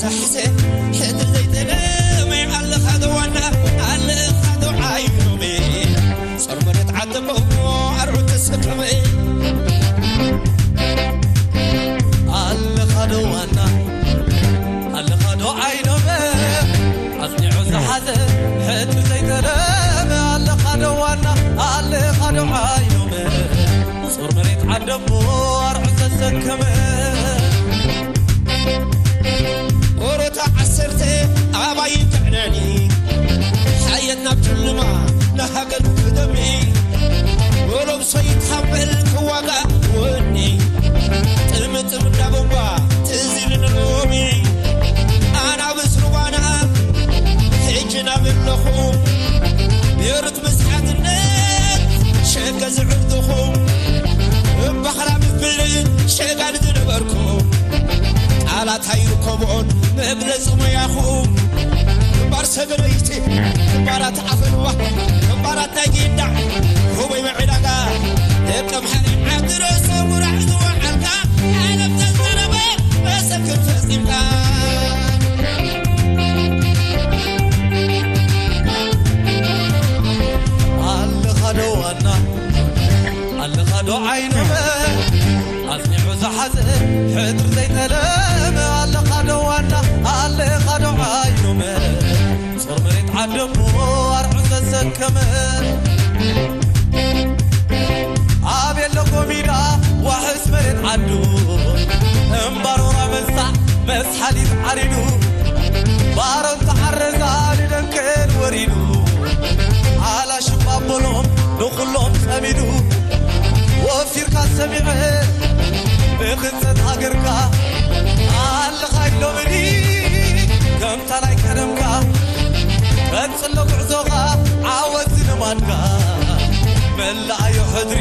ሕድሪ ዘይተለመ ኣለኻ ዶ ዋና፣ ኣለኻ ዶ ዓይኖመ፣ ጾር መሬት ዓደቦ ኣርዑት ተሰከመ። ኣለኻ ዶ ዋና፣ ኣለኻ ዶ ዓይኖመ፣ ኣጽኒዑ ዝሓዘ ሕድሪ ዘይተለመ፣ ኣለኻ ዶ ዋና፣ ኣለኻ ዶ ዓይኖመ፣ ጾር መሬት ዓደቦ ኣርዑት ተሰከመ። ወሮታ ዓሰርተ ኣባይ ትዕነኒ፣ ሓየት ናብ ጭልማ ንሃገር ክደሚ፣ ወሎም ሰይድ ሓምበል ክዋጋእ ወኒ፣ ጥምጥም እንዳቦምባ ትዝ ኢሉኒ ሎሚ፣ ኣናብስ ሩባና ሕጂ ናብ ኣለኹ፣ ቤሩት ምስ ሓድነት ሸገ ዝዕርድኹም፣ እባኽራ ምብል ሸጋን ዝነበርኩም፣ ቃላት ኣይርከብኦን መግለጺ ሞያኹም። ግንባር ሰገነይቲ፣ ግንባራት ዓፈንዋ፣ ግንባራት ናይ ጊንዳዕ፣ ህቦይ መዕዳጋ፣ ደቂ ኣምሓራይ ዓዲ ርእሲ ጉራዕ ዝወዓልካ፣ ዓለም ተዛረበ መሰክር ፈጺምካ። ኣለኻ ዶ ዋና፣ ኣለኻ ዶ ዓይኖመ፣ ኣጽኒዑ ዝሓዘ ሕድሪ ዘይተለመ፣ ኣለኻ ዶ ዋና፣ ኣለኻ ዶ ዓይኖመ፣ ጾር መሬት ዓደቦ ኣርዑት ዘሰከመ። ኣብ የለ ጎሚዳ ዋሕስ መሬት ዓዱ፣ እምባሮራ መሳዕ መስሓሊት ዓሪዱ፣ ባሮን ተዓረዛ ንደንከል ወሪዱ፣ ሓላሽ ባቦሎም ንኹሎም ጸሚዱ፣ ወፊርካ ሰሚዐ ብኽንጸት ሃገርካ፣ ኣለኻ ኢሎምኒ ከምታ ናይ ቀደምካ፣ ቀጽሎ ጉዕዞኻ ዓወት ዝልማድካ፣ መላኣዮ ሕድሪ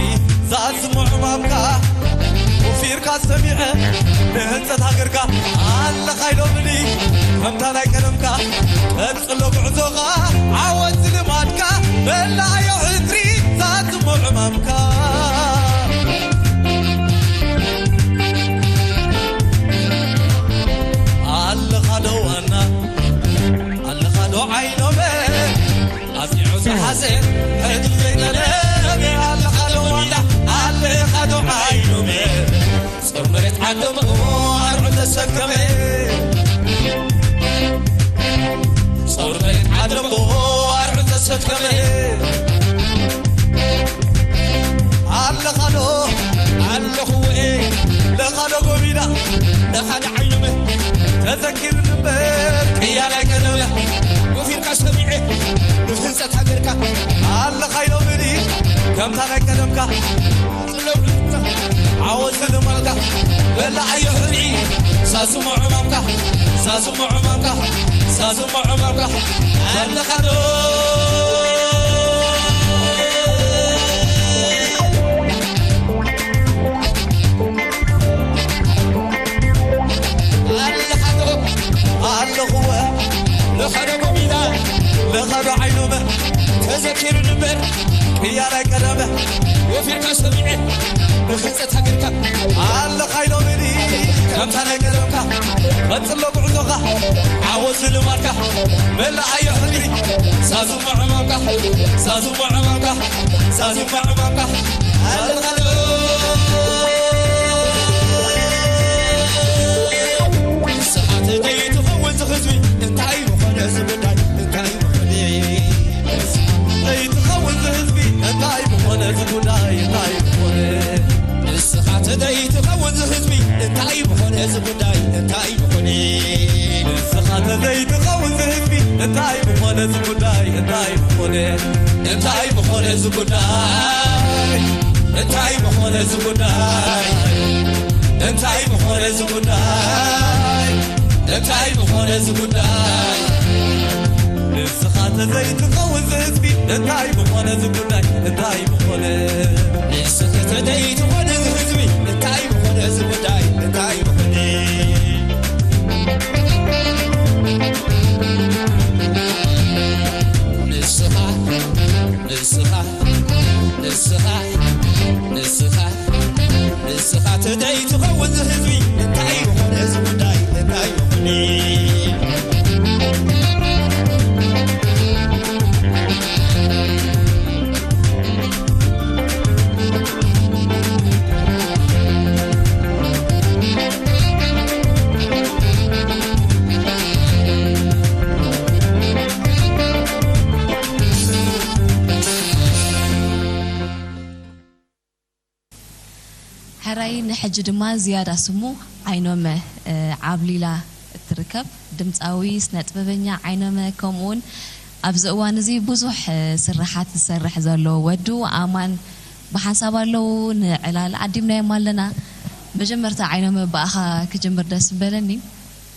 ዛዝሞ ዕማምካ፣ ወፊርካ ሰሚዐ ንህንጸት ሃገርካ፣ ኣለኻ ኢሎምኒ ከምታ ናይ ቀደምካ፣ ቀጽሎ ጉዕዞኻ ዓወት ዝልማድካ፣ መላኣዮ ሕድሪ ዛዝሞ ዕማምካ። ኣለኻ ዶ ዋና፣ ኣለኻ ዶ ዓይኖመ፣ ኣጽኒዑ ዝሓዘ ሕድሪ ዘይጠለመ፣ ኣለኻ ዶ ዋና፣ ኣለኻ ዶ ዓይኖመ፣ ጾር መሬት ዓደቦ ኣርዑት ተሰከመ፣ ጾር መሬት ዓደቦ ኣርዑት ተሰከመ። ኣለኻ ዶ፣ ኣለኹ ወኤ፣ ለኻ ዶ ጎቢና፣ ለኻ ዶ ዓይኖመ፣ ተዘኪርኒ እምበር ቅያ ናይ ቀደምና፣ ወፊርካ ሰሚዐ ንህንጸት ሃገርካ፣ ኣለኻ ኢሎምኒ ከምታ ናይ ቀደምካ፣ ጽለውልካ ዓወት ዝልማልካ፣ በላዓዮ ሕድሪ ሳዝሞ ዕማምካ፣ ሳዝሞ ዕማምካ፣ ሳዝሞ ዕማምካ፣ ኣለኻ ዶ ኣለኻዶ፣ ኣለኹወ፣ ለኻዶ ጎሚዳ፣ ለኻዶ ዓይኖመ፣ ተዘኪሩ ንበር፣ ቅያ ናይ ቀደመ፣ ወፊርካ ሰሚዐ፣ ብኽንጸት ሃገርካ፣ ኣለኻ ኢሎምኒ፣ ከምታ ናይ ቀደምካ፣ ቀጽሎ ጉዕዞኻ፣ ዓወት ዝልማድካ፣ መላኣዮ ሕድሪ፣ ሳዝሞ ዕማምካ፣ ሳዝሞ ዕማምካ፣ ሳዝሞ ዕማምካ፣ ኣለኻዶ። ንስኻ ተዘይትኸውን ዝህዝቢ እንታይ ምኾነ ዝጉዳይ እንታይ ምኾነ? ዘይትኸውን ዝህዝቢ እንታይ ምኾነ ዝጉዳይ እንታይ ምኾነ? ንስኻ ተዘይትኸውን ዝህዝቢ እንታይ ምኾነ ዝጉዳይ እንታይ ምኾነ? ንስኻ ተዘይትኸውን ዝህዝቢ እንታይ ምኾነ ዝጉዳይ እንታይ ምኾነ? እንታይ ምኾነ ዝጉዳይ እንታይ ምኾነ ዝጉዳይ እንታይ ምኾነ ዝጉዳይ እንታይ ምኾነ ዝጉዳይ? ንስኻ ተዘይትኸውን ዝህዝቢ እንታይ ምኾነ ዝጉዳይ እንታይ ምኾነ? ንስኻ ተዘይትኾነ ዝህዝቢ እንታይ ምኾነ ዝጉዳይ እንታይ ምኾነ? ንስኻ ንስኻ ንስኻ ንስኻ ንስኻ ተዘይትኸውን ዝህዝቢ እንታይ ምኾነ ዝጉዳይ እንታይ ምኾነ? ሕጂ ድማ ዝያዳ ስሙ ዓይኖመ ዓብሊላ እትርከብ ድምፃዊ ስነ ጥበበኛ ዓይኖመ፣ ከምኡውን ኣብዚ እዋን እዚ ብዙሕ ስርሓት ዝሰርሕ ዘሎ ወዱ ኣማን ብሓንሳብ ኣለዉ። ንዕላል ዓዲምናዮም ኣለና። መጀመርታ ዓይኖመ ብኣኻ ክጅምር ደስ ምበለኒ።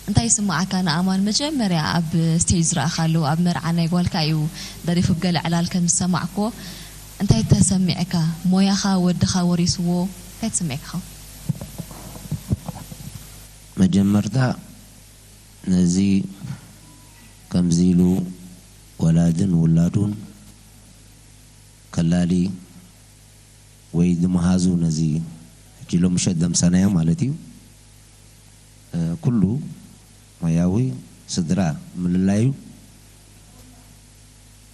እንታይ ይስምዓካ ንኣማን መጀመርያ ኣብ ስቴጅ ዝረኣኻሉ? ኣብ መርዓ ናይ ጓልካ እዩ ደሪፉ፣ ብገለ ዕላል ከም ዝሰማዕክዎ። እንታይ ተሰሚዕካ? ሞያኻ ወድኻ ወሪስዎ፣ እንታይ ተሰሚዕካ ኸውን? መጀመርታ ነዚ ከምዚ ኢሉ ወላድን ውላዱን ከላሊ ወይ ዝመሃዙ ነዚ ሕጂ ሎምሸት ዘምሰናዮ ማለት እዩ። ኩሉ ሞያዊ ስድራ ምልላዩ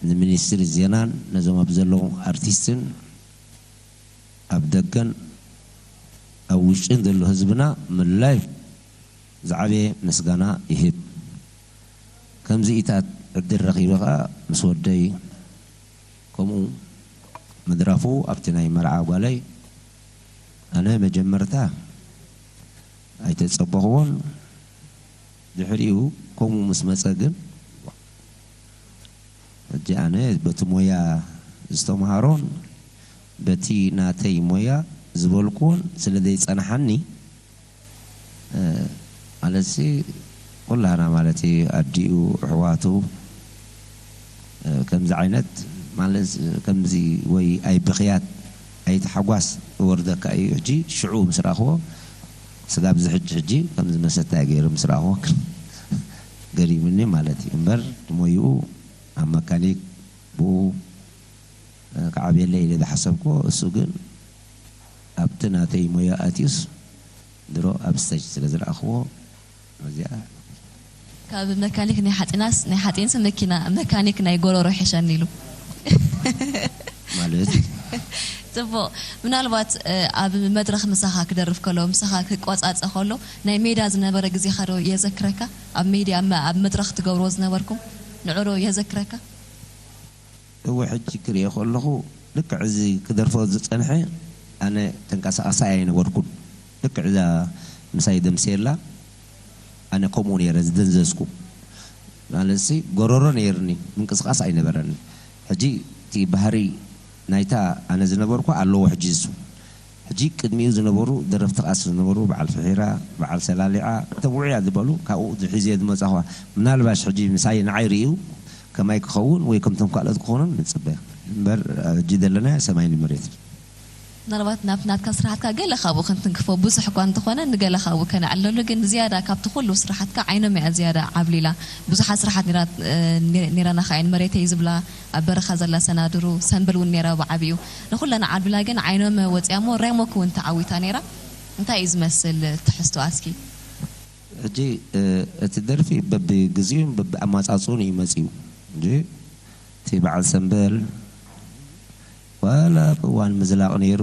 ንሚኒስትሪ ዜናን ነዞም ኣብ ዘለዉ ኣርቲስትን ኣብ ደገን ኣብ ውሽጥን ዘሎ ህዝብና ምልላዩ ዝዓበየ ምስጋና ይህብ። ከምዚኢታት ዕድል ረኺበ ኸዓ ምስ ወደይ ከምኡ ምድራፉ ኣብቲ ናይ መርዓ ጓለይ ኣነ መጀመርታ ኣይተጸበኽዎን። ድሕሪኡ ከምኡ ምስ መጸ ግን ሕጂ ኣነ በቲ ሞያ ዝተምሃሮን በቲ ናተይ ሞያ ዝበልክዎን ስለ ዘይጸንሓኒ፣ ማለትሲ ኩላህና ማለት እዩ ኣዲኡ ኣሕዋቱ ከምዚ ዓይነት ማለት ከምዚ ወይ ኣይ ብኽያት ኣይ ተሓጓስ ወርደካ እዩ። ሕጂ ሽዑ ምስ ረኣኽዎ ስጋብ እዚ ሕጂ ሕጂ ከምዚ መሰታይ ገይሩ ምስ ረኣኽዎ ገሪምኒ ማለት እዩ እምበር ሞይኡ ኣብ መካኒክ ብኡ ክዓብየለ ኢለ ዝሓሰብክዎ እሱ ግን ኣብቲ ናተይ ሞያ ኣትዩስ ድሮ ኣብ ስቴጅ ስለ ዝረኣኽዎ እዚኣ ካብ መካኒክ ናይ ሓፂናስ ናይ ሓፂንስ መኪና መካኒክ ናይ ጎረሮ ይሕሸኒ ኢሉ ማለት ፅቡቕ። ምናልባት ኣብ መድረኽ ምሳኻ ክደርፍ ከሎ ምሳኻ ክቆፃፀ ከሎ ናይ ሜዳ ዝነበረ ግዜኻ ዶ የዘክረካ? ኣብ ሜድያ ኣብ መድረኽ ትገብርዎ ዝነበርኩም ንዑ ዶ የዘክረካ? እወ ሕጂ ክሪኦ ከለኹ ልክዕ እዚ ክደርፎ ዝጸንሐ ኣነ ተንቀሳቓሳይ ኣይነበርኩን። ልክዕ እዛ ምሳይ ደምስየላ ኣነ ከምኡ ነይረ ዝደንዘዝኩ። ማለትሲ ጎረሮ ነይርኒ ምንቅስቓስ ኣይነበረኒ። ሕጂ እቲ ባህሪ ናይታ ኣነ ዝነበርኩ ኣለዎ ሕጂ እሱ ሕጂ ቅድሚኡ ዝነበሩ ደረፍቲ ቃስ ዝነበሩ በዓል ፍሒራ፣ በዓል ሰላሊዓ፣ እቶም ውዑያት ዝበሉ ካብኡ ሒዘዮ ዝመፃኹ ምናልባሽ ሕጂ ምሳይ ንዓይ ርእዩ ከማይ ክኸውን ወይ ከምቶም ካልኦት ክኾኑን ንፅበ እምበር ሕጂ ዘለና ሰማይን መሬትን። ምናልባት ናብ ናትካ ስራሕትካ ገለ ካብኡ ክንትንክፎ ብዙሕ እኳ እንተኾነ ንገለ ካብኡ ከነዕለሉ ግን ዝያዳ ካብቲ ኩሉ ስራሕትካ ዓይኖም እያ ዝያዳ ዓብሊላ ብዙሓት ስራሓት ነይራና ከ እየን መሬተይ ዝብላ ኣብ በረኻ ዘላ ሰናድሩ ሰምብል እውን ነይራ ብዓቢኡ ንኹለን ዓብሊላ ግን ዓይኖም ወፂኣ እሞ ራይሞክ እውን ተዓዊታ ነይራ እንታይ እዩ ዝመስል ትሕዝቶ ኣስኪ ሕጂ እቲ ደርፊ በብግዚኡን በብኣማፃፅኡን እዩ መፂኡ እንጂ እቲ በዓል ሰምበል ዋላ ኣብ እዋን ምዝላቕ ነይሩ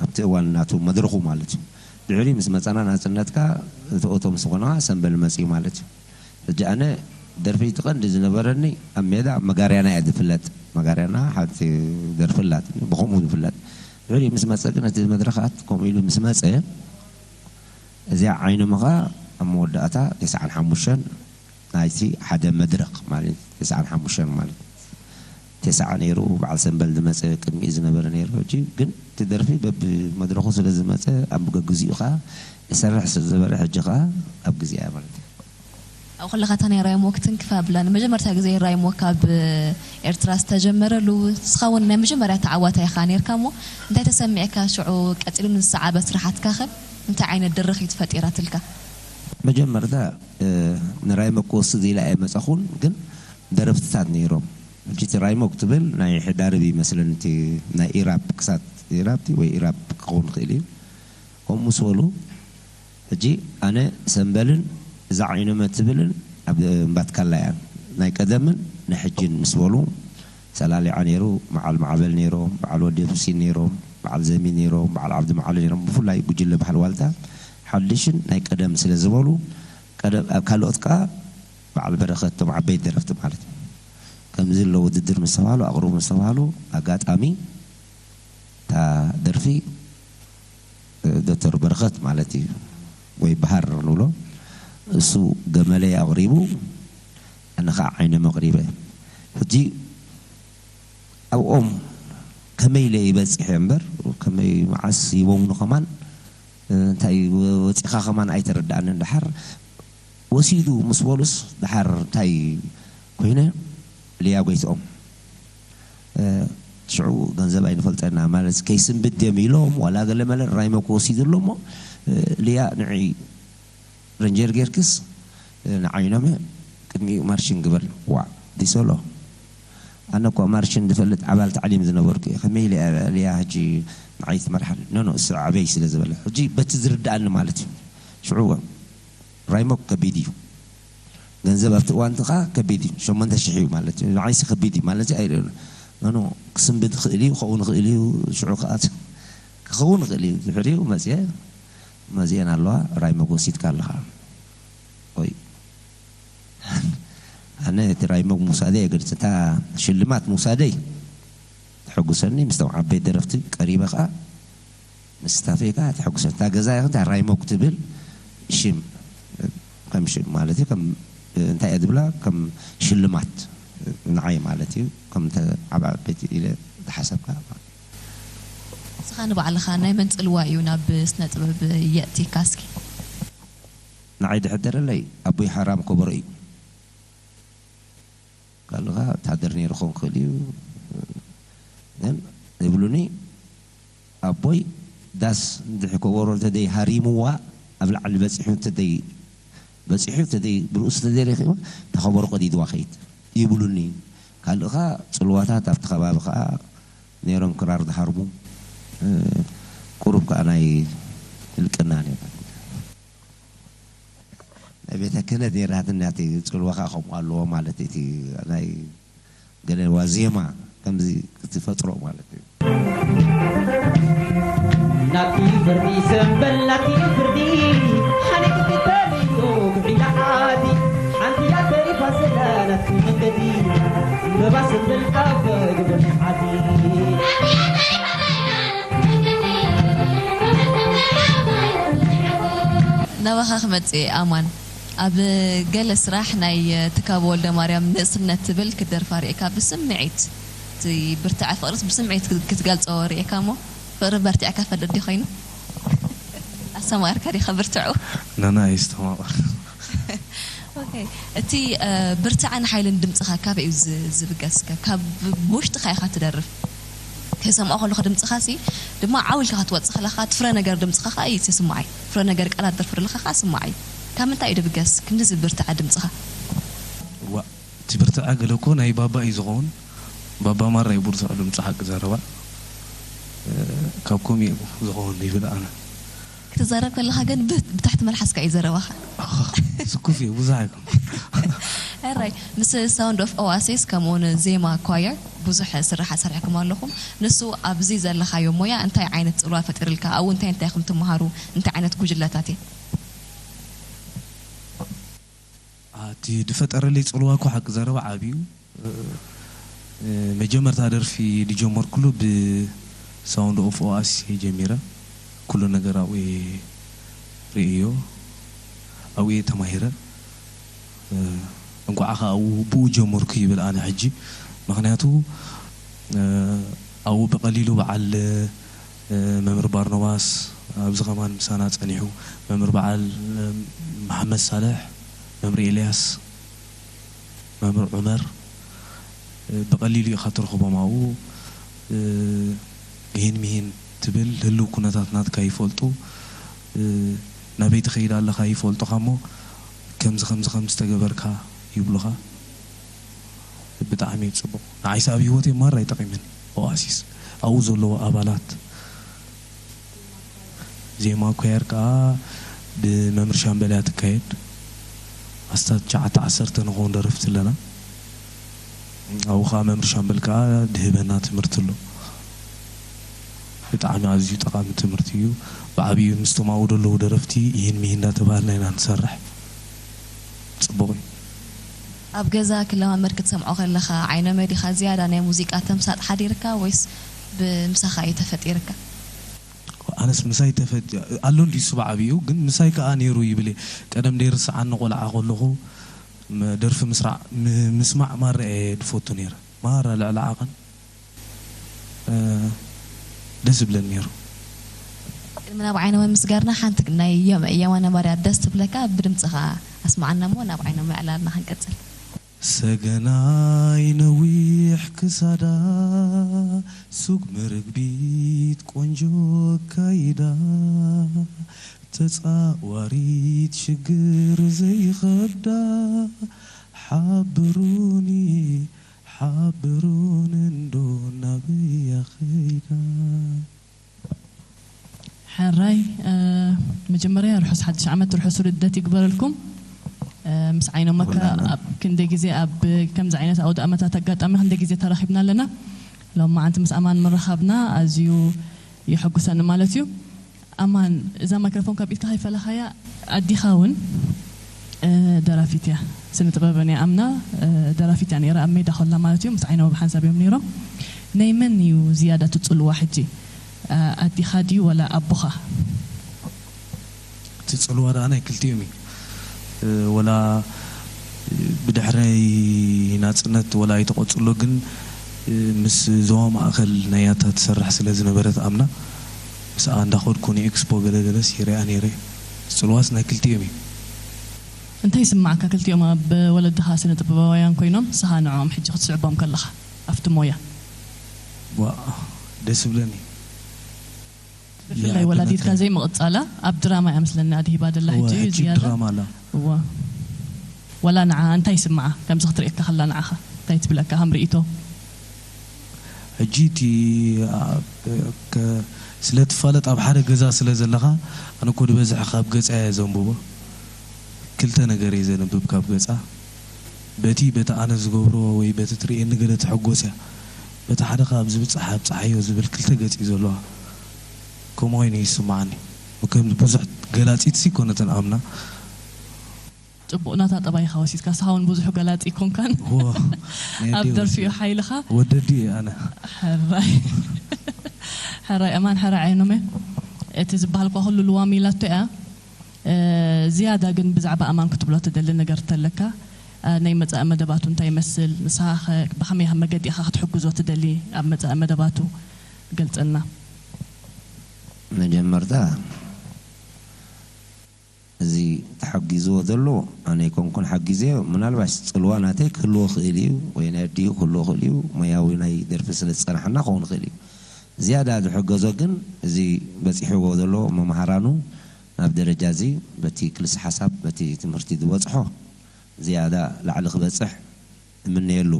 ኣብቲ እዋን ናቱ መድረኹ ማለት እዩ ድሕሪ ምስ መፃና ናፅነትካ እትኦቶ ምስ ዝኾና ሰምበል መፂኡ ማለት እዩ ሕጂ ኣነ ደርፊ እቲ ቀንዲ ዝነበረኒ ኣብ ሜዳ መጋርያና እያ ዝፍለጥ መጋርያና ሓንቲ ደርፊ ኣላት ብኸምኡ ዝፍለጥ ድሕሪ ምስ መፀ ግን እቲ መድረኻት ከምኡ ኢሉ ምስ መፀ እዚኣ ዓይኖም ኸዓ ኣብ መወዳእታ ተስዓን ሓሙሽተን ናይቲ ሓደ መድረኽ ማለት ተስዓን ሓሙሽተን ማለት ተስዓ ነይሩ በዓል ሰንበል ዝመፀ ቅድሚኡ ዝነበረ ነይሩ ሕጂ ግን እቲ ደርፊ በብመድረኹ ስለ ዝመፀ ኣብ ገግዚኡ ኸዓ ይሰርሕ ስለ ዝበረ ሕጂ ኸዓ ኣብ ግዜኣ ማለት እዩ ኣብ ኩለኻ እታ ናይ ራይሞ ክትንክፍ ኣብላ ንመጀመርታ ግዜ ራይሞ ካብ ኤርትራ ዝተጀመረሉ ንስኻ እውን ናይ መጀመርያ ተዓዋታይ ኢኻ ነርካ እሞ እንታይ ተሰሚዕካ ሽዑ ቀፂሉ ንዝሰዓበ ስራሓትካ ኸ እንታይ ዓይነት ድርኺት ፈጢራትልካ መጀመርታ ንራይሞ ክወስድ ኢለ ኣይመፃኹን ግን ደረፍትታት ነይሮም ሕጂ እቲ ራይሞ ክትብል ናይ ሕዳርብ ይመስለኒ እቲ ናይ ኢራፕ ክሳት ኢራፕቲ ወይ ኢራፕ ክኸውን ክእል እዩ ከምኡ ምስ በሉ ሕጂ ኣነ ሰንበልን እዛ ዓይኖመ ትብልን ኣብ እምባትካላ እያ ናይ ቀደምን ናይ ሕጅን ምስ በሉ ሰላሊዓ ነይሩ በዓል ማዕበል ነይሮም በዓል ወዲ ሑሲን ነይሮም በዓል ዘሚ ነይሮም በዓል ዓብዲ መዓሊ ነይሮም ብፍላይ ጉጅለ ባህል ዋልታ ሓድሽን ናይ ቀደም ስለ ዝበሉ ቀደም ኣብ ካልኦት ከዓ በዓል በረኸት እቶም ዓበይቲ ደረፍቲ ማለት እዩ ከምዚ ኣሎ ውድድር ምስ ተባሃሉ ኣቕርቡ ምስ ተባሃሉ ኣጋጣሚ እታ ደርፊ ዶክተር እኸት ማለት እዩ፣ ወይ በሃር ንብሎ። እሱ ገመለይ ኣቕሪቡ፣ ኣነ ኸዓ ዓይነ መቕሪበ። ሕጂ ኣብኦም ከመይ ኢለ ይበጽሕ እየ እምበር፣ ከመይ መዓስ ሂቦምኒ ከማን፣ እንታይ ወጺኻ ከማን ኣይተረድኣንን። ደሓር ወሲዱ ምስ በሉስ፣ ደሓር እንታይ ኮይነ፣ ልያ ጎይትኦም። እ፣ ሽዑ ገንዘብ ኣይንፈልጠና ማለት ከይስንብድ ድዮም ኢሎም፣ ዋላ ገለ መለ ራይመክ ወሲዱ ኣሎ እሞ፣ እ፣ ልያ ንዒ ረንጀር ጌርክስ፣ እ፣ ንዓይ ኢሎመ ቅድሚኡ ማርሽን ግበር። ዋ፣ ዲሶሎ። ኣነ እኮ ማርሽን ዝፈልጥ ኣባል ታዕሊም ዝነበርኩ እየ። ከመይ ኢለ እያ ልያ ሕጂ ንዓይ ትመርሓኒ? ኖ፣ ኖ፣ እሱ ዓበይ ስለ ዝበለ። ሕጂ በቲ ዝርድኣኒ ማለት እዩ። ሽዑ ራይሞክ ከቢድ እዩ። ገንዘብ ኣብቲ እዋን እቲ ኸዓ ከቢድ እዩ። ሸሞንተ ሽሕ እዩ ማለት እዩ። ንዓይሲ ከቢድ እዩ ማለት እዩ። ኣይርእዮን። ኖ፣ ኖ፣ ክስንብድ ይኽእል እዩ፣ ክኸውን ይኽእል እዩ። ሽዑ ከኣ ክኸውን ይኽእል እዩ። ድሕሪኡ መጽየ፣ መጽየን ኣለዋ፣ ራይሞክ ወሲድካ ኣለኻ። ኦይ። ኣነ እቲ ራይሞክ ምውሳደይ ኣይገልጽ፣ እታ ሽልማት ምውሳደይ ተሐጉሰኒ። ምስቶም ዓበይቲ ደረፍቲ ቀሪበ ከኣ ምስ ስታፈይ ከኣ ተሐጉሰኒ። እታ ገዛ ይኹን እታ ራይሞክ ትብል ሽም፣ ከም ሽም ማለት እዩ፣ ከም እንታይ እየ ዝብላ፣ ከም ሽልማት ንዓይ ማለት እዩ፣ ከም ተ-፣ ዓብ ዓበይቲ ኢለ ዝሓሰብካ። ንስኻ ንባዕልኻ ናይ መን ጽልዋ እዩ ናብ ስነ ጥበብ የእትየካ እስኪ? ንዓይ ድሕደረለይ ኣቦይ ሓራም ከበሮ እዩ። ካልኻ ወታደር ነይሩ ክኸውን ክእል እዩ። ግን ይብሉኒ፣ ኣቦይ ዳስ እንድሕር ከበሮ እንተደይ ሃሪምዋ፣ ኣብ ላዕሊ በጺሑ እንተደይ፣ በጺሑ እንተደይ፣ ብርእሱ እንተደይ ረኺቡ፣ እታ ከበሮ ቀዲድዋ ኸይድ ይብሉኒ። ካልእኻ ጽልዋታት ኣብቲ ከባቢ ኸኣ ነይሮም ክራር ዝሃርሙ፣ እ፣ ቁሩብ ከኣ ናይ ህልቅና ነይሩ። ናይ ቤተ ክህነት ነይራትኒ፣ እቲ ጽልዋ ከኣ ከምኡ ኣለዎ ማለት እቲ ናይ ገለ ዋዜማ ከምዚ ክትፈጥሮ ማለት እዩ። ናቲ ፍርዲ ሰምበል ናቲ ፍርዲ ሓኒት ክተልዮ ክዒላ ዓዲ ሓንቲ እያ ተሪፋ ዘላ ናቲ መንገዲ እምበባ ሰምበል ኣብ ግብሪ ዓዲ። ናባኻ ክመጽእ እየ ኣማን። ኣብ ገለ ስራሕ ናይ ትካቦ ወልደማርያም ንእስነት ትብል ክትደርፋ ርእየካ ብስምዒት፣ እቲ ብርትዐ ፍቕርስ ብስምዒት ክትገልጾ ርእየካ እሞ ፍቕሪ በርቲዕካ ፈልጥ ድዩ ኮይኑ? ኣስተማቒርካ ዲኻ ብርትዑ? ናና ኣየስተማቐር። ኦኬ። እቲ፣ እ፣ ብርትዐን ሓይልን ድምጽኻ ካበይ እዩ ዝ-፣ ዝብገስ? ከ-፣ ካብ ብውሽጥኻ ኢኻ ትደርፍ። ክሰምዖ ከለኹ ድምጽኻሲ ድማ ዓው ኢልካ ክትወጽእ ከለኻ፣ እቲ ፍረ ነገር ድምጽኻ ከኣ እዩ ዝስምዓይ። ፍረ ነገር ቃላት ደርፊ ከለኻ ከኣ ስምዓይ። ካብ ምንታይ እዩ ድብገስ? ክንድዚ ብርትዐ ድምጽኻ? ዋ፣ እቲ ብርትዐ ገለ እኮ ናይ ባባ እዩ ዝኸውን። ባባ ማራ እዩ ብርቱዕ ድምጺ ሓቂ ዘረባ። እ፣ ካብ ከምኡ እዩ ዝኸውን ይብል ኣነ። ክትዛረብ ከለኻ ግን ብ-፣ ብታሕቲ መልሓስካ እዩ ዘረባኻ። ኣኻ፣ ስኩፍ እየ፣ ብዙሕ ኣይኮን። ሕራይ፣ ምስ ሳውንድ ኦፍ ኦኣሲስ ከምኡውን ዜማ ኳየር ብዙሕ ስራሕ ኣሰርሕኩም ኣለኹም። ንሱ ኣብዚ ዘለኻዮ ሞያ እንታይ ዓይነት ጽልዋ ፈጢርልካ? ኣብኡ እንታይ እንታይ ኢኹም ትመሃሩ? እንታይ ዓይነት ጉጅለታት እየ? ኣቲ ድፈጠረለይ ጽልዋ እኮ ሓቂ ዘረባ ዓብዩ። እ፣ መጀመርታ ደርፊ ድጀመርኩሉ ብሳውንድ ኦፍ ኦኣሲስ እየ ጀሚረ። ኩሉ ነገር ኣብኡ እየ ርእዮ፣ ኣብኡ እየ ተማሂረ። እ፣ እንቋዕ ኸኣ ኣብኡ ብኡ ጀመርኩ ይብል ኣነ ሕጂ። ምኽንያቱ፣ እ፣ ኣብኡ ብቐሊሉ በዓል፣ እ፣ መምህር ባርኖባስ ኣብዚ ከማን ምሳና ጸኒሑ፣ መምህር በዓል፣ እ፣ መሓመድ ሳልሕ፣ መምህር ኤልያስ፣ መምህር ዑመር፣ እ፣ ብቐሊሉ ኢኻ ትረኽቦም ኣብኡ። እ፣ ይህን ሚሂን ትብል፣ ህልው ኩነታት ናትካ ይፈልጡ። እ፣ ናበይ ትኸይድ ኣለኻ ይፈልጡኻ እሞ፣ ከምዚ፣ ከምዚ፣ ከምዚ ተገበርካ ይብሉኻ። ብጣዕሚ እዩ ጽቡቕ። ንዓይስ ኣብ ህይወተይ ማራ ይጠቒመኒ። ኦኣሲስ፣ ኣብኡ ዘለዉ ኣባላት፣ ዜማ ኳየር ከኣ ብመምህር ሻምበል እያ ትካየድ። ኣስታት ትሽዓተ ዓሰርተ ንኸውን ደረፍቲ ኣለና። ኣብኡ ከኣ መምህር ሻምበል ከኣ ድህበና ትምህርቲ ኣሎ። ብጣዕሚ ኣዝዩ ጠቓሚ ትምህርቲ እዩ። ብዓብዩ ምስቶም ኣብኡ ዘለዉ ደረፍቲ ይህን ሚሂን እንዳተባሃልና ኢና ንሰርሕ። ጽቡቕ እዩ። ኣብ ገዛ ክለማመድ ክትሰምዖ ከለኻ ዓይነ መዲኻ ዝያዳ ናይ ሙዚቃ ተምሳጥ ሓዲርካ ወይስ ብምሳኻ እዩ ተፈጢርካ? ኣነስ ምሳይ ተፈት ኣሎ እንዲ ስባዕ ኣብኡ ግን ምሳይ ከኣ ነይሩ ይብል እየ። ቀደም ደይርስዓኒ ቆልዓ ከለኹ ም- ደርፊ ምስራዕ ም- ምስማዕ ማራ እየ ድፈቱ ነይረ። ማራ ልዕሊ ዓቐን እ፣ ደስ ዝብለኒ ነይሩ። ቅድሚ ናብ ዓይነ መምስጋርና ሓንቲ ናይ የማ- የማነ ማርያ ደስ ትብለካ ብድምፅኻ ኣስማዓና እሞ ናብ ዓይነ ምዕላልና ክንቀፅል። ሰገናይ ነዊሕ ክሳዳ ሱግ መርግቢት ቆንጆ ካይዳ ተጻዋሪት ሽግር ዘይኸብዳ ሓብሩኒ ሓብሩን እንዶ ናበያ ኸይዳ። ሕራይ መጀመርያ ርሑስ ሓድሽ ዓመት ርሑስ ልደት ይግበረልኩም። ምስ ዓይኖመካ ኣብ ክንደይ ግዜ ኣብ ከምዚ ዓይነት ኣውደ ኣመታት ኣጋጣሚ ክንደይ ግዜ ተራኺብና ኣለና። ሎማዓንቲ ምስ ኣማን ምርኻብና ኣዝዩ የሐጉሰኒ ማለት እዩ። ኣማን እዛ ማይክሮፎን ካብ ኢድካ ከይፈለኻያ ኣዲኻ እውን ደራፊት እያ፣ ስነ ጥበበን እያ ኣምና ደራፊት እያ ነይራ ኣብ ሜዳ ከላ ማለት እዩ። ምስ ዓይኖም ብሓንሳብ እዮም ነይሮም። ናይ መን እዩ ዝያዳ ትፅልዋ ሕጂ? ኣዲኻ ድዩ ወላ ኣቦኻ? እቲ ፅልዋ ደኣ ናይ ክልቲኦም እዩ። ወላ ብድሕረይ ናፅነት ወላ ኣይተቆፅሎ ግን ምስ ዞባ ማእኸል ናይ ያታ ትሰርሕ ስለ ዝነበረት ኣምና ምስኣ እንዳኸድኩ ንኤክስፖ ገለ ገለስ ይሪኣ ነይረ። ፅልዋስ ናይ ክልቲኦም እዩ። እንታይ ይስማዓካ ክልቲኦም ኣብ ወለድኻ ስነ ጥበባውያን ኮይኖም ንስኻ ንዕኦም ሕጂ ክትስዕቦም ከለኻ ኣብቲ ሞያ? ዋ ደስ ይብለኒ። ብፍላይ ወላዲትካ ዘይምቕጻላ ኣብ ድራማ እያ ምስለኒ ኣድሂባ ደላ ሕጂ እዩ ዝያዳ። ድራማ ኣላ። እዋ ወላ ንዓ እንታይ ይስምዓ ከምዚ ክትርእየካ ከላ ንዓኻ እንታይ ትብለካ ከም ርእይቶ? ሕጂ እቲ ስለ ትፋለጥ ኣብ ሓደ ገዛ ስለ ዘለኻ ኣነ እኮ ዝበዝሕ ካብ ገጻ እየ ዘንብቦ። ክልተ ነገር እየ ዘንብብ ካብ ገጻ። በቲ በቲ ኣነ ዝገብሮ ወይ በቲ ትርእየኒ ገለ ትሕጎስ እያ። በቲ ሓደ ካብ ዝብጻሕ ኣብጽሓዮ ዝብል ክልተ ገጽ እዩ ዘለዋ። ከምኡ ኮይኑ ይስምዓኒ። ከም ብዙሕ ገላጺት ሲ ኮነትን ኣምና። ጽቡቕ ናታ ጠባይኻ ወሲድካ ስኻ እውን ብዙሕ ገላጺ ኣይኮንካን። ዎ፣ ናይ ኣብ ኣደይ ደርፊ እዩ ወሲደ። ሓይልኻ። ወደዲ እየ ኣነ። ሕራይ ሕራይ ኣማን ሕራይ ዓይኖመ እቲ ዝበሃል እኳ ኩሉ ልዋም ኢላቶ እያ። ዝያዳ ግን ብዛዕባ ኣማን ክትብሎ ትደሊ ነገር እንተለካ፣ ናይ መጻኢ መደባቱ እንታይ ይመስል፣ ንስኻ ኸ ብኸመይ መገዲ ኢኻ ክትሕግዞ ትደሊ ኣብ መጻኢ መደባቱ? ገልጸልና። መጀመርታ እዚ ተሓጊዝዎ ዘሎ ኣነ ኣይኮንኩን ሓጊዘዮ። ምናልባሽ ጽልዋ ናተይ ክህልዎ ክእል እዩ ወይ ናይ ኣዲኡ ክህልዎ ክእል እዩ፣ ሞያዊ ናይ ደርፊ ስለ ዝጸናሕና ክኸውን ክእል እዩ። ዝያዳ ዝሕገዞ ግን እዚ በጺሕዎ ዘሎ መምሃራኑ ናብ ደረጃ እዚ በቲ ክልስ ሓሳብ በቲ ትምህርቲ ዝበጽሖ ዝያዳ ላዕሊ ክበጽሕ እምነየሉ።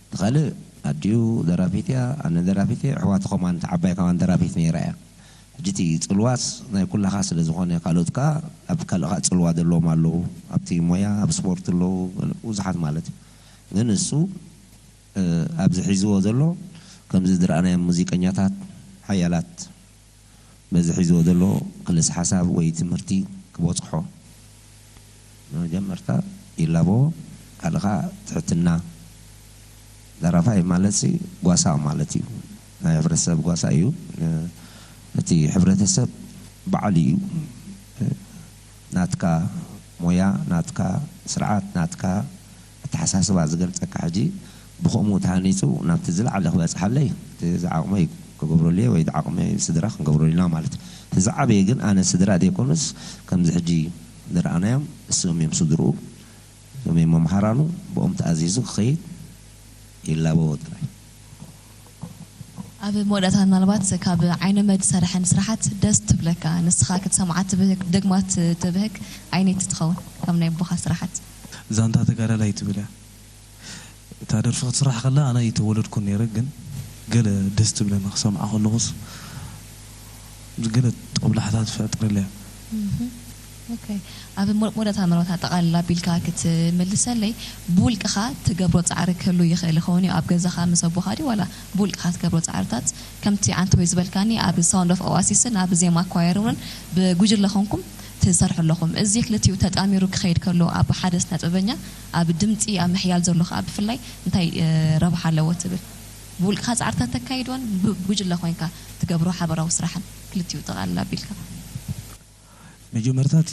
እቲ ካልእ ኣዲኡ ደራፊት እያ፣ ኣነ ደራፊት እየ፣ ኣሕዋቱ ከማን እታ ዓባይ ከማን ደራፊት ነይራ እያ። ሕጂ እቲ ጽልዋስ ናይ ኩላኻ ስለ ዝኾነ ካልኦት ከኣ ኣብ ካልእ ከኣ ጽልዋ ዘለዎም ኣለዉ። ኣብቲ ሞያ ኣብ ስፖርት ኣለዉ ብዙሓት ማለት እዩ። ግን እሱ ኣብዚ ሒዝዎ ዘሎ ከምዚ ዝረኣናዮም ሙዚቀኛታት ሓያላት በዚ ሒዝዎ ዘሎ ክልስ ሓሳብ ወይ ትምህርቲ ክበፅሖ መጀመርታ ይላቦ ካልኻ ትሕትና ደራፋይ ማለት ጓሳ ማለት እዩ ናይ ሕብረተሰብ ጓሳ እዩ እቲ ሕብረተሰብ ባዕሉ እዩ ናትካ ሞያ ናትካ ስርዓት ናትካ ኣተሓሳስባ ዝገልፀካ ሕጂ ብኸምኡ ተሃኒፁ ናብቲ ዝለዓለ ክበፅሓለይ እቲ ዝዓቕመይ ክገብረሉ እየ ወይ ዝዓቕመይ ስድራ ክንገብረሉ ኢና ማለት እዩ። እቲ ዝዓበየ ግን ኣነ ስድራ ዘይኮኑስ ከምዚ ሕጂ ዝረኣናዮም እሶም እዮም ስድርኡ እሶም እዮም መምሃራኑ ብኦም ተኣዚዙ ክኸይድ ይላበዎ ጥራይ። ኣብ መወዳእታ ምናልባት ካብ ዓይነ መድ ዝሰርሐን ስራሓት ደስ ትብለካ ንስኻ ክትሰምዓ ትብህግ ደግማ ትብህግ ኣይነይቲ ትኸውን ካብ ናይ ኣቦኻ ስራሓት? ዛንታ ተጋዳላይ ትብል እያ እታ ደርፊ ክትስራሕ ከላ ኣነ ኣይተወለድኩን ነይረ ግን ገለ ደስ ትብለኒ ክሰምዓ ከለኹስ ገለ ጦብላሕታ ትፈጥረለይ እያ። ኦኬ ኣብ መወዳእታ ምናልባት ኣጠቓልል ኣቢልካ ክትምልሰለይ ብውልቅኻ ትገብሮ ፃዕሪ ክህሉ ይኽእል ይኸውን እዩ ኣብ ገዛኻ ምስ ኣቦኻ ድዩ ዋላ ብውልቅኻ ትገብሮ ፃዕርታት ከምቲ ዓንተወይ ዝበልካኒ ኣብ ሳውንድ ኦፍ ኦኣሲስን ኣብ ዜማ ኳየር እውን ብጉጅለ ኾንኩም ትሰርሑ ኣለኹም እዚ ክልቲኡ ተጣሚሩ ክኸይድ ከሎ ኣብ ሓደ ስነ ጥበበኛ ኣብ ድምፂ ኣብ ምሕያል ዘሎ ከዓ ብፍላይ እንታይ ረብሓ ኣለዎ ትብል? ብውልቅኻ ጻዕርታት ተካይድዎን ብ- ብጉጅለ ኮይንካ ትገብሮ ሓበራዊ ስራሕን ክልቲኡ ጠቓልል ኣቢልካ? መጀመርታ እቲ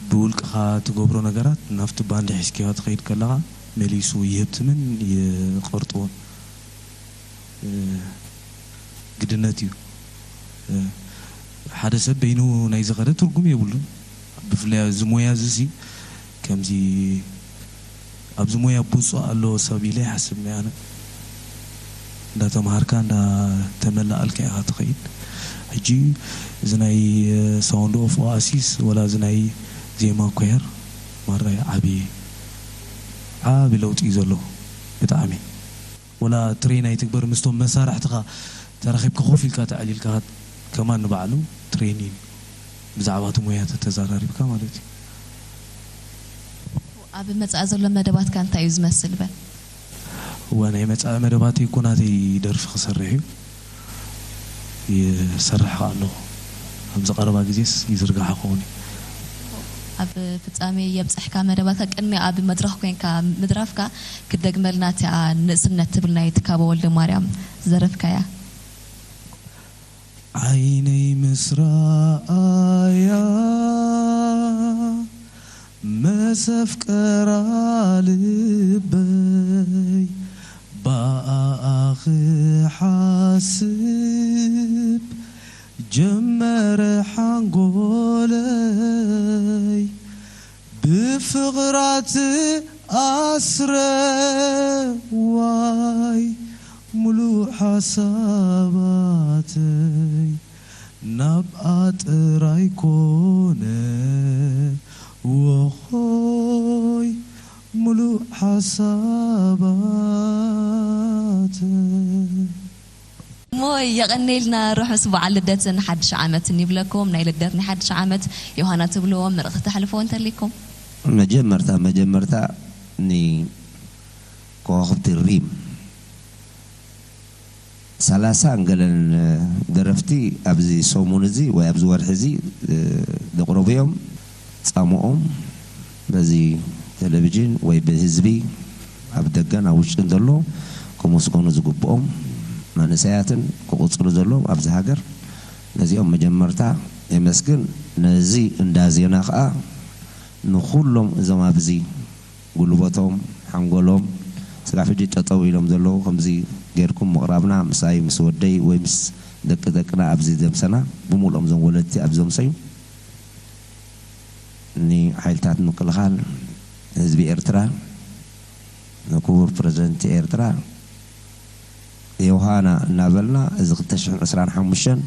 ብውልቅኻ ትገብሮ ነገራት ናብቲ ባንድ ሒዝካዮ ትኸይድ ከለኻ መሊሱ ይህብትምን ይቐርጥዎን ግድነት እዩ። ሓደ ሰብ በይኑ ናይ ዝኸደ ትርጉም የብሉን። ብፍላይ ኣብዚ ሞያ እዚ ሲ ከምዚ ኣብዚ ሞያ ብፁዕ ኣሎ ሰብ ኢለ ይሓስብ ኣነ። እንዳተምሃርካ እንዳተመላኣልካ ኢኻ ትኸይድ። ሕጂ እዚ ናይ ሳውንድ ኦፍ ኦኣሲስ ወላ እዚ ናይ ዜማ ኮየር ማራይ ዓቢ ዓቢ ለውጢ እዩ ዘሎ ብጣዕሚ። ወላ ትሬን ኣይትግበር ምስቶም መሳርሕትኻ ተራኺብካ ኮፍ ኢልካ ተዕሊልካ ከማን ንባዕሉ ትሬኒን ብዛዕባ እቲ ሞያ ተተዘራሪብካ ማለት እዩ። ኣብ መጻኢ ዘሎ መደባትካ እንታይ እዩ ዝመስል በል? እዋ ናይ መጻኢ መደባተይ እኮ ናተይ ደርፊ ክሰርሕ እዩ ይሰርሕ ከኣ ኣለኹ። ኣብዚ ቀረባ ግዜስ ይዝርጋሕ ክኸውን እዩ። ኣብ ፍጻሜ የብጽሕካ መደባትካ ቅድሚ ኣብ መድረኽ ኮንካ ምድራፍካ ክትደግመልና እቲኣ ንእስነት ትብል ናይ ትካቦ ወልደ ማርያም ዝደረፍካያ። ዓይነይ ምስ ረኣያ መሰፍቀራ ልበይ ብኣኣ ክሓስብ ጀመረ ሓንጎለይ ብፍቕራ ትኣስረ ዋይ ሙሉእ ሓሳባተይ ናብኣ ጥራይ ኮነ ወኾይ ሙሉእ ሓሳባተይ። እሞ የቐኔልና ርሑስ በዓል ልደትን ሓድሽ ዓመትን ይብለኩም። ናይ ልደት ናይ ሓድሽ ዓመት ዮሃና ትብልዎ መልእኽቲ ተሕልፍዎ እንተሊኩም? መጀመርታ መጀመርታ ንከዋኽብቲ ሪም ሰላሳ እንገለን ደረፍቲ ኣብዚ ሰሙን እዚ ወይ ኣብዚ ወርሒ እዚ ደቕረቡ እዮም። ጻምኦም በዚ ቴሌቪዥን ወይ ብህዝቢ ኣብ ደገን ኣብ ውሽጥን ዘሎ ክምስገኑ ዝግብኦም መንእሰያትን ክቕጽሉ ዘለዎም ኣብዚ ሃገር ነዚኦም መጀመርታ የመስግን። ነዚ እንዳ ዜና ከኣ ንኹሎም እዞም ኣብዚ ጉልበቶም ሓንጎሎም ስጋብ ሕጂ ጠጠው ኢሎም ዘለዉ ከምዚ ጌርኩም ምቕራብና ምሳይ ምስ ወደይ ወይ ምስ ደቂ ደቅና ኣብዚ ዘምሰና ብምልኦም እዞም ወለድቲ ኣብዚ ዘምሰዩ ንሓይልታት ምክልኻል ንህዝቢ ኤርትራ ንክቡር ፕረዚደንት ኤርትራ ዮሃና እናበልና እዚ ክልተ ሽሕን ዕስራን ሓሙሽተን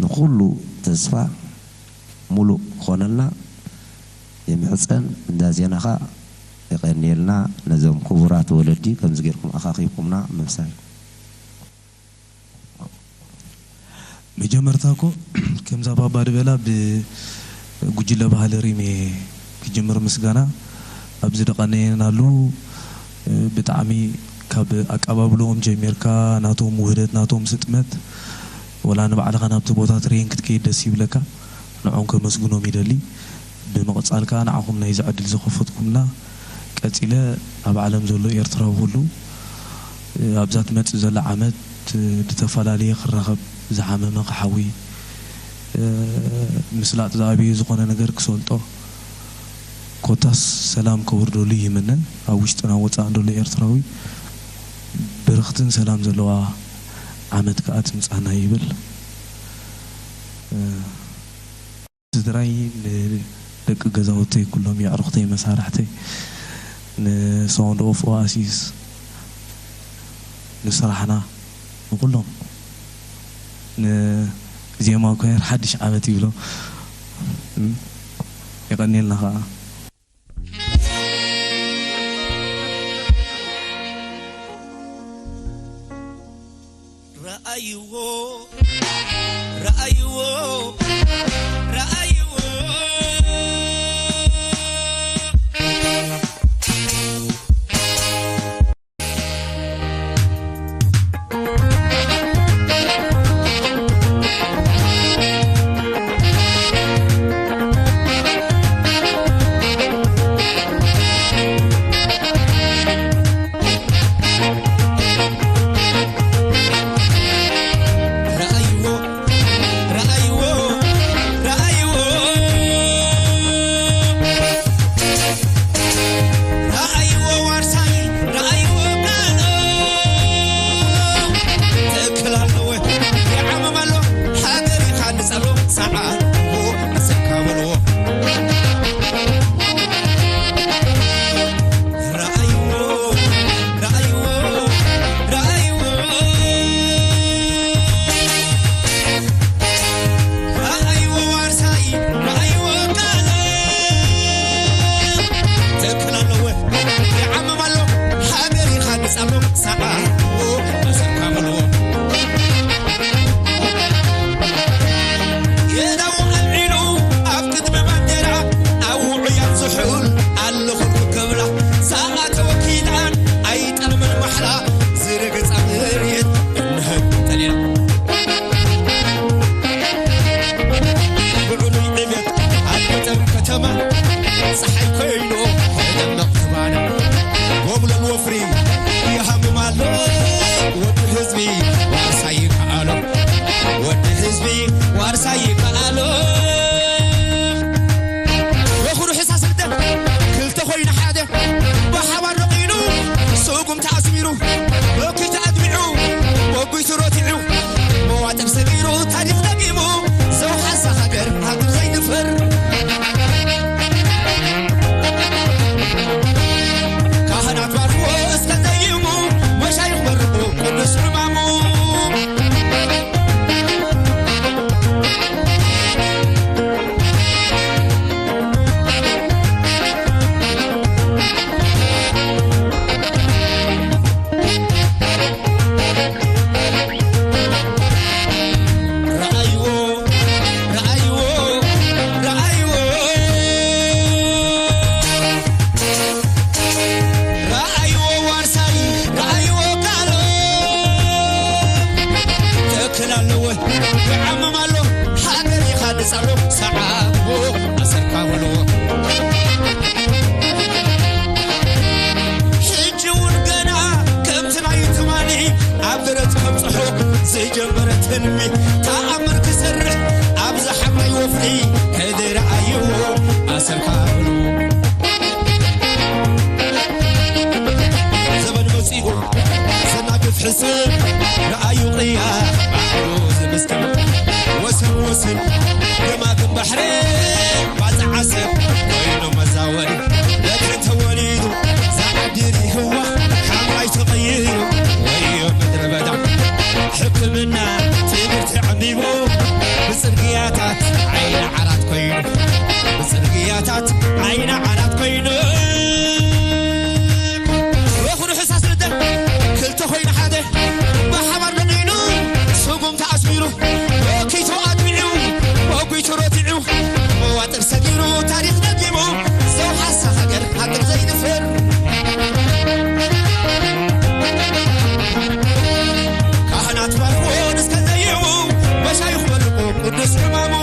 ንኹሉ ተስፋ ሙሉእ ክኾነልና ይምሕጸን። እንዳ ዜናኻ የቐንየልና። ነዞም ክቡራት ወለዲ ከምዚ ጌርኩም ኣኻኺብኩምና ምምሳይ። መጀመርታ እኮ ከምዛ ባባ ድበላ ብጉጅለ ባህሊ ሪም እየ ክጅምር ምስጋና ኣብዚ ደቐነየናሉ ብጣዕሚ ካብ ኣቀባብልኦም ጀሚርካ ናቶም ውህደት ናቶም ስጥመት ወላ ንባዕልኻ ናብቲ ቦታ ትሬን ክትከይድ ደስ ይብለካ ንዖም ከመስግኖም ይደሊ ብምቕጻል ከኣ ንዓኹም ናይዚ ዕድል ዝኸፈትኩምና ቀጺለ ኣብ ዓለም ዘሎ ኤርትራዊ ኩሉ ኣብዛ ትመጽእ ዘላ ዓመት ብተፈላለየ ክራኸብ ዝሓመመ ክሓዊ ምስላጥ ዝኣበየ ዝኾነ ነገር ክሰልጦ ኮታስ ሰላም ከውርደሉ ይምነ ኣብ ውሽጥን ኣብ ወጻእን ዘሎ ኤርትራዊ ብርኽትን ሰላም ዘለዋ ዓመት ከኣ ትምጻና ይብል ስድራይ ንደቂ ገዛውተይ ኩሎም የዕሩኽተይ መሳርሕተይ ን Sound of Oasis ንስራሕና ንኩሎም ንዜማ ኳየር ሓድሽ ዓመት ይብሎ የቀንየልና ከዓ ረኣይዎ ረኣይዎ ረኣይዎ ንሓደ ብሓባር ደቂኑ፣ ስጉምቲ ኣስሚሩ፣ በኪቱ ኣድሚዑ፣ ወጒቱ ረቲዑ፣ መዋጥር ሰጊሩ፣ ታሪኽ ደጊሙ፣ ዘውሓሳ ሃገር ሃገር ዘይንፈር። ካህናት ባርኽዎ እስከ ዘይሙ፣ መሻይኽ መርቑ ቅዱስ ዕማሙ። ረኣይዎ፣ ረኣይዎ፣ ረኣይዎ። ረኣይዎ ዋርሳይ፣ ረኣይዎ ካሎ። ትኽክል ኣለዎ፣ ይዓምም ኣሎ፣ ሃገር ይኻድስ ኣሎ፣ ሰዓቦ ኣሰርካ በልዎ። ሕጂ እውን ገና ከምቲ ናይ ትማሊ ኣብ ደረት ከብጽሖ ዝጀመረ ትልሚ ተኣምር ክሰርሕ ኣብዚ ሓምላይ ወፍሪ ሕዚ ረኣይዎ ኣሰርካ በልዎ። ዘበን መጺኡ ዘናግፍ ሕስብ ረኣዩ ቅያ ባሕሩ ዝምስክር ወሰን ወሰን ገማግም ባሕሪ ባጽዓ ሰብ ኮይኑ መዛወሪ በትሪ ተወሊዱ ዛዕዲር ይህዋ ሓምላይ ተቐይሩ ወዮ ምድረ በዳ ሕክምና ትምህርቲ ዓሚሙ ብጽርግያታት ዓይኒ ዓራት ኮይኑ ብጽርግያታት ዓይኒ ዓራት ኮይኑ ሮኽሩ ሕሳስ ልደ ክልተ ኮይኑ ሓደ ብሓባር ደቂኑ ስጉምቲ ኣስሚሩ ወኪቱ ኣድሚዑ ወጒቱ ረቲዑ መዋጥር ሰጊሩ ታሪኽ ደጊሙ ዘውሓሳ ሃገር ሃገር ዘይንፍር ካህናት ባርኮ እስከ ዘይሙ መሻይኽ መርቁ ቅዱስ ዕማሙ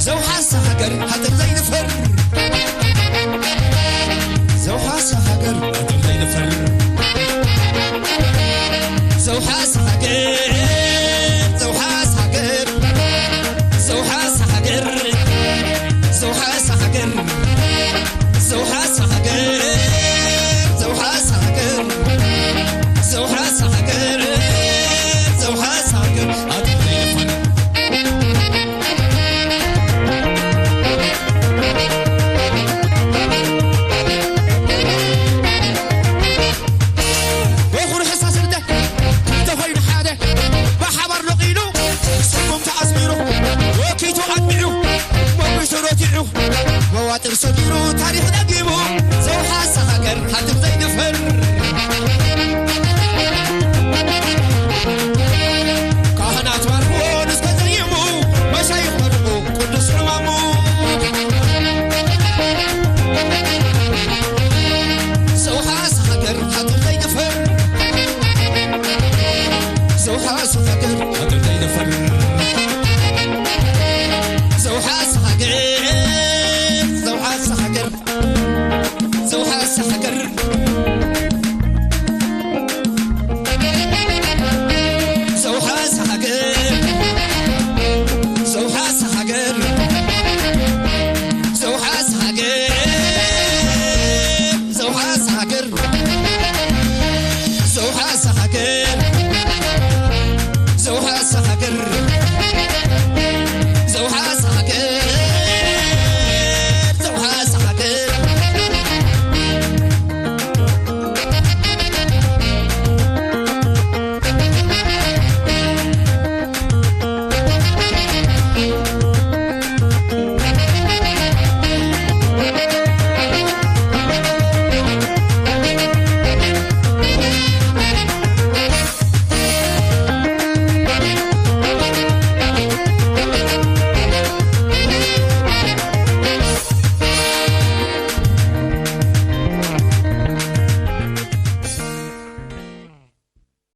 ዘውሓሳ ሃገር ሃገር ዘይንፍር ዘውሓሳ ሃገር ሃገር ዘይንፍር ዘውሓሳ ሃገር ዘውሓሳ ሃገር ዘውሓሳ ሃገር ዘውሓሳ ሃገር ዘውሓሳ ሃገር ዘውሓሳ ሃገር ዘውሓሳ ሃገር ዘውሓሳ ሃገር ሃገር ዘይንፍር በኹሪ ሕሳስ ልደ ክልተ ኮይኑ ሓደ ብሓባር ነቒሉ ስጉምቲ ኣስሚሩ ወኪቱ ኣድሚዑ መጒሱ ረቲዑ መዋጥር ሰጊሩ ታሪኽ ደጊሙ